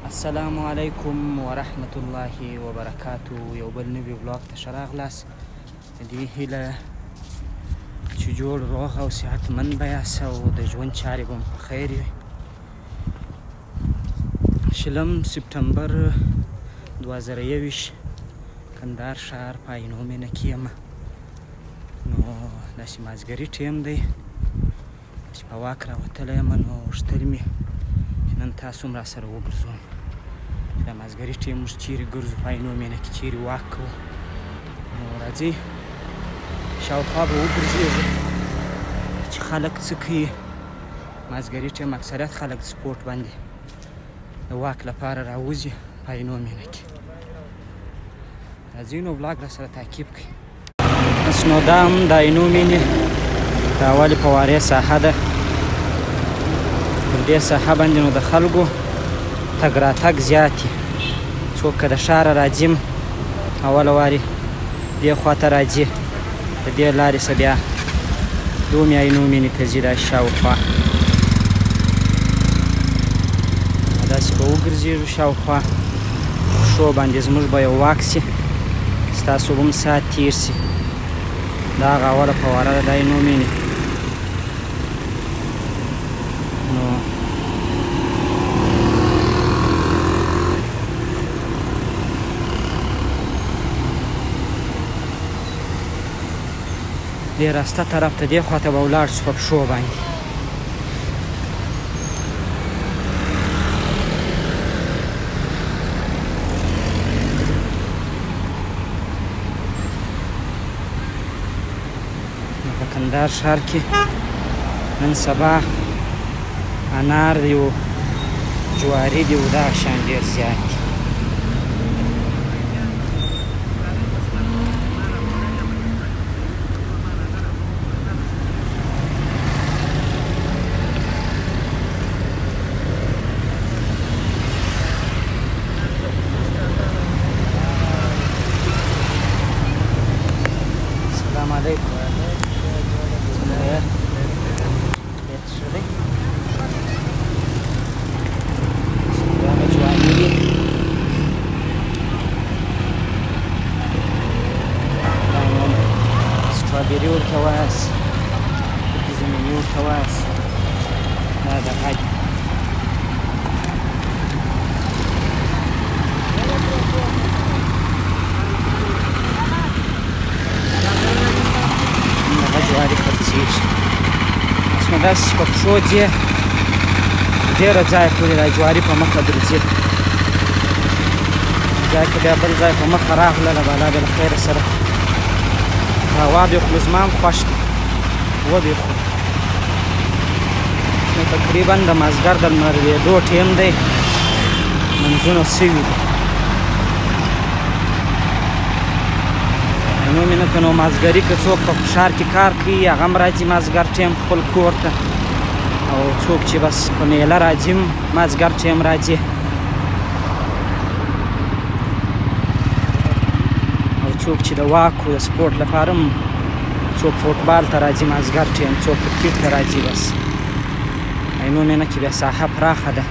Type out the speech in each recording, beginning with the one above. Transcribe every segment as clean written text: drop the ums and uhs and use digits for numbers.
السلام علیکم ورحمت الله وبرکاتو. یو بل نوي ولاګ ته ښه راغلاست. د دې هیله چې جوړ روغ او صحتمند به یاست او د ژوند چارې به مو په خیر وي. شلم سپټمبر 2021، کندهار ښار په عینو مېنه کې یم. نو داسې مازدیګري ټیم دی چې په واک راوتلی یم، نو غوښتل مې چې نن تاسو هم راسره وګرځوم چې د مازدیګري ټیم موږ چیرې ګرځو، په عینو مېنه کې چیرې واک کوو. نو راځئ شاوخوا به وګرځېږو چې خلک څه کوي. مازدیګري ټیم اکثریت خلک سپورټ باندې د واک لپاره راوځي په عینو مېنه کې. راځئ نو ولاګ را سره تعقیب کړئ. بس نو دا هم د عینو مېنې د اولې فوارې ساحه ده. پر دې ساحه باندې نو د خلکو تګ راتګ زیات دي. څوک که د ښاره راځي اوله وارې دې خواته راځي، د دې لارې څخه بیا دومې عینو مېنې ته ځي. دا شاوخوا داسې به وګرځېږو شاوخوا پښو باندې، زموږ به یو واک سي، ستاسو به هم ساعت تېر سي. دا هغه اوله فواره ده د عینو مېنې. نو دې راسته طرف ته دې خواته به ولاړ سو په پښو باندې. په کندهار ښار کې نن سبا انار دی او جواري دی او دا شیان ډېر زیات دي. السلام علیکم. څنګه یې؟ ښه دی. دا جواري دي. دا نو سټرابیري ورته وایاست، زمیني ورته وایاست. دا دغه دي. دغه جواري خرڅېږي. اوس نو داسې چې په پښو ځې ډېره ځایه پورې دا جواري په مخه درځي. ځای که بیا بل ځای په مخه راغله بالا به له خیره سره هوا به خو زما هم خوښ دی وبې خو. نو تقریبا د مازدیګر د لمر لوېدو ټیم دی، منځونه سوي دي. نو مې نه که نو مازدیګري که څوک په ښار کې کار کوي هغه هم راځي مازدیګر ټیم خپل کور ته، او څوک چې بس په میله راځي هم مازدیګر ټیم راځي، او څوک چې د واکو د سپورټ لپاره هم څوک فوټبال ته راځي مازدیګر ټیم، څوک کرکټ ته راځي. بس عینو مېنه کې بیا ساحه پراخه ده،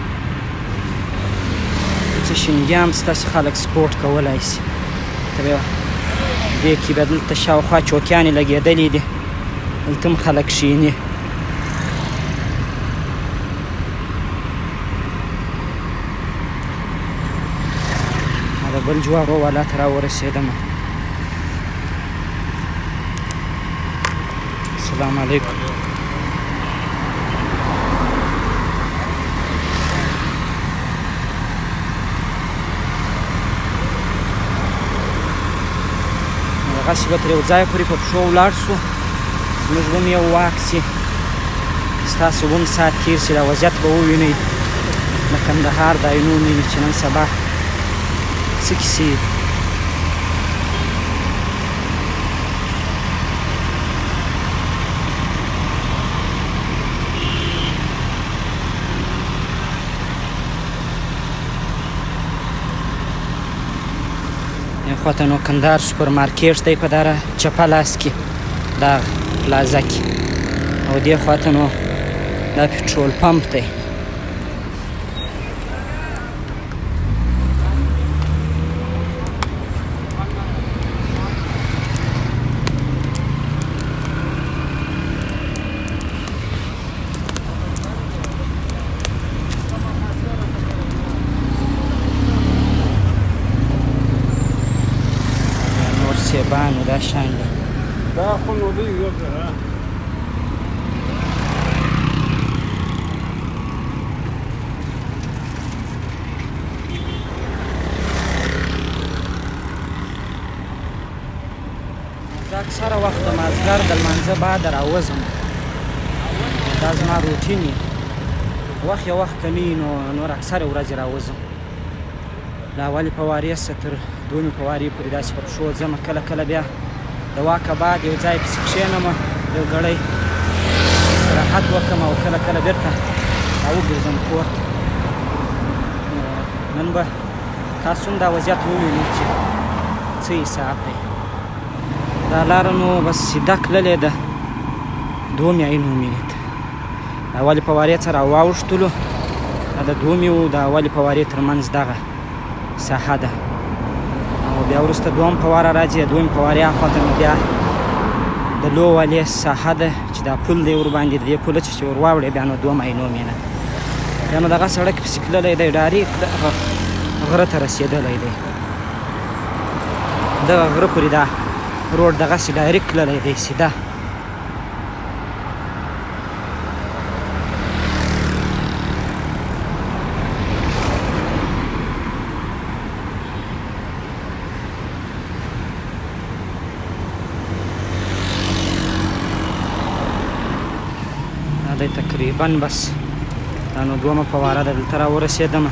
څه شینګي هم شته چې خلک سپورټ کولای شي. ته بیا دې کې بیا دلته شاوخوا چوکیانې لګېدلې دي، دلته هم خلک کښېني. د بل جوارو والا ته راورسېدم. السلام علیکم. دغسې به تر یو ځای پورې په پښو ولاړ سو، زموږ به هم یو واک سي، ستاسو به هم ساعت تېر سي. دا وضعیت به ووینئ د کندهار د عینو مېنې چې نن سبا څه کیسې دي. خواته نو کندهار سوپر مارکیټ دی په داره چپه لاس کې دا پلازه کې، او دې خواته نو دا پټرول پمپ دی. بیابان و دا شان دی. دا خو نو دی یو. زه اکثره وخت د مازدیګر د لمانځه بعد راوځم، دا زما روټین وي. وخت یو وخت کمي، نو نور اکثره ورځې راوځم. له اولې فوارې څخه تر دویمې فوارې پورې داسې په پښو ځم. کله کله بیا د واکه بعد یو ځای پسې کښېنم، یو ګړی استراحت وکړم، او کله کله بېرته راوګرځم کور ته. نو نن به تاسو هم دا وضعیت ووینئ چې څه حساب دی. دا لاره نو بس سیده تللې ده دومې عینو مینې ته. د اولې فوارې څخه راواوښتلو، دا د دومې او د اولې فوارې ترمنځ دغه ساحه ده. او بیا وروسته دوهم فواره راځي، د دویم فوارې اخوا ته نو بیا د لو والې ساحه ده چې دا پل دی ورباندې، د دې پله چې ور واوړې بیا نو دوم عینو مینه. بیا نو دغه سړک پسې تللی دی، ډایرېکټ دغه غره ته رسېدلی دی. دغه غره پورې دا روډ دغسې ډایرېکټ تللی دی سیده. دا دی تقریبا بس دا نو دومه فواره ده، دلته راورسېدم.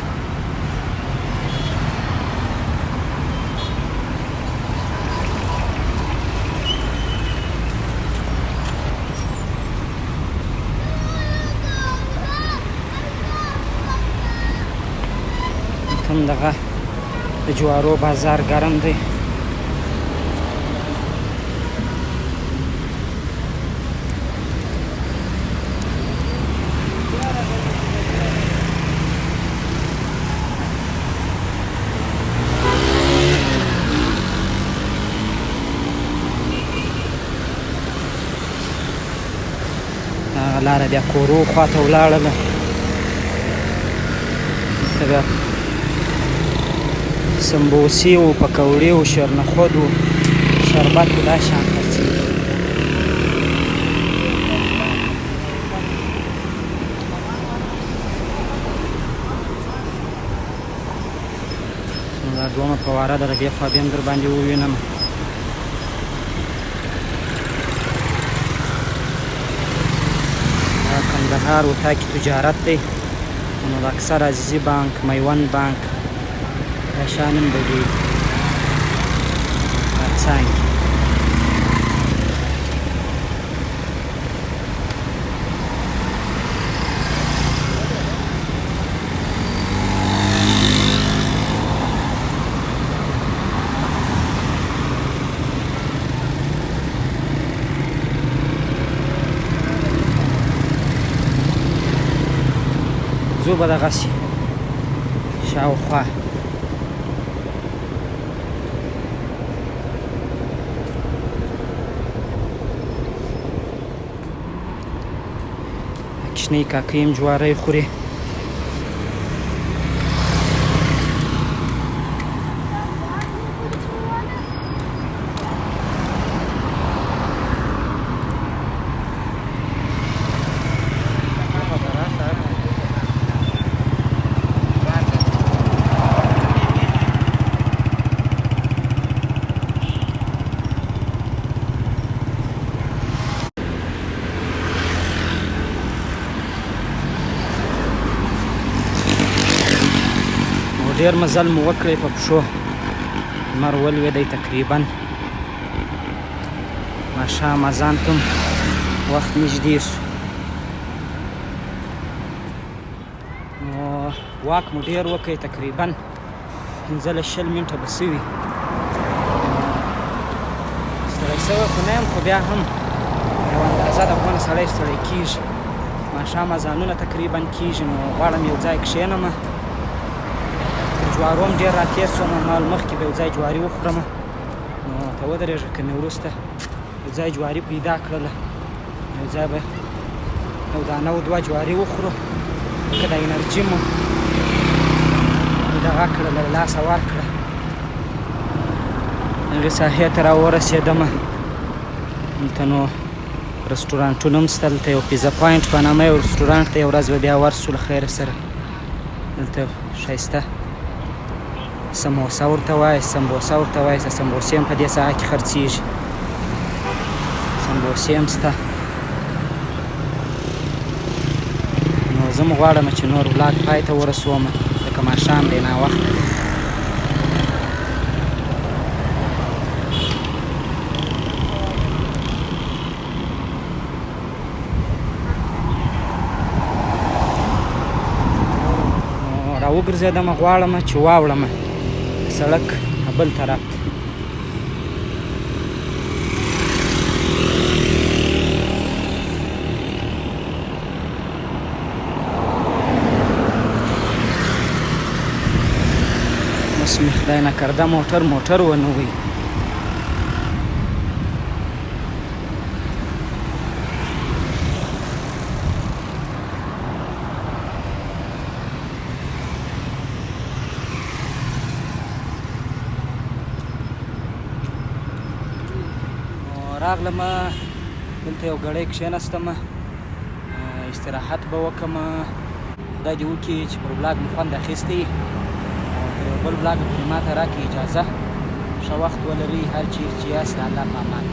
هم دغه د جوارو بازار ګرم دی. هغه لاره بیا کورو خواته ولاړله، دلته بیا سمبوسې و، پکوړې و، شرنخود و، شربت و، دا شان خرڅېږي. نو دا دومه فواره ده، له دې خوا بیا هم در باندې ووینم. دا کندهار اتاق تجارت دی، نو د اکثر عزیزي بانک، میوند بانک، دا شان هم د دې څنګ. ځو به دغسې شاوخوا. کوچنۍ کاکۍ هم جواری خوري. ډېر مزل مو وکړی په پښو، لمر ولوېدی تقریبا. ماښام اذان ته وخت نږدې سو، نو واک مو ډېر وکړی، تقریبا 15 20 منټه به سوي. ستړی سوی خو نه یم، خو بیا هم یو اندازه د غونه سړی ستړی کېږي. ماښام اذانونه تقریبا کېږي، نو غواړم یو ځای کښېنم. جوارو هم ډېر راتېر سوم، مال مخکې به یو ځای جواري وخورم، نو ته ودرېږه که مې وروسته یو ځای جواري پیدا کړله، یو ځای به یو دانه او دوه جواري وخورو، که دا انرژي مو دغه کړله له لاسه ورکړه. هغې ساحې ته راورسېدم. دلته نو رستورانټونه هم شته. دلته یو پیزا پوینټ په نامه یو رستورانټ دی، یو ورځ به بیا ورسو له خیره سره. دلته ښایسته سموسه ورته وایي، سمبوسه ورته وایي. سمبوسې هم په دې ساحه کې خرڅېږي، سمبوسې هم شته. نو زه هم غواړم چې نور ولاګ پای ته ورسوم، ځکه ماښام دی، ناوخته دی. نو راوګرځېدم، غواړم چې واوړم سړک بل طرف ته. اوس مې خدای نه کرده موټر موټر ونه وي. راغلم دلته یو ګړی کښېناستم، استراحت به وکړم. خدای دې وکړي چې پر ولاګ مو خوند اخیستی. او تر یو بل ولاګ پورې ما ته راکړي اجازه. ښه وخت ولرئ، هر چېرې چې یاست. د الله په امان.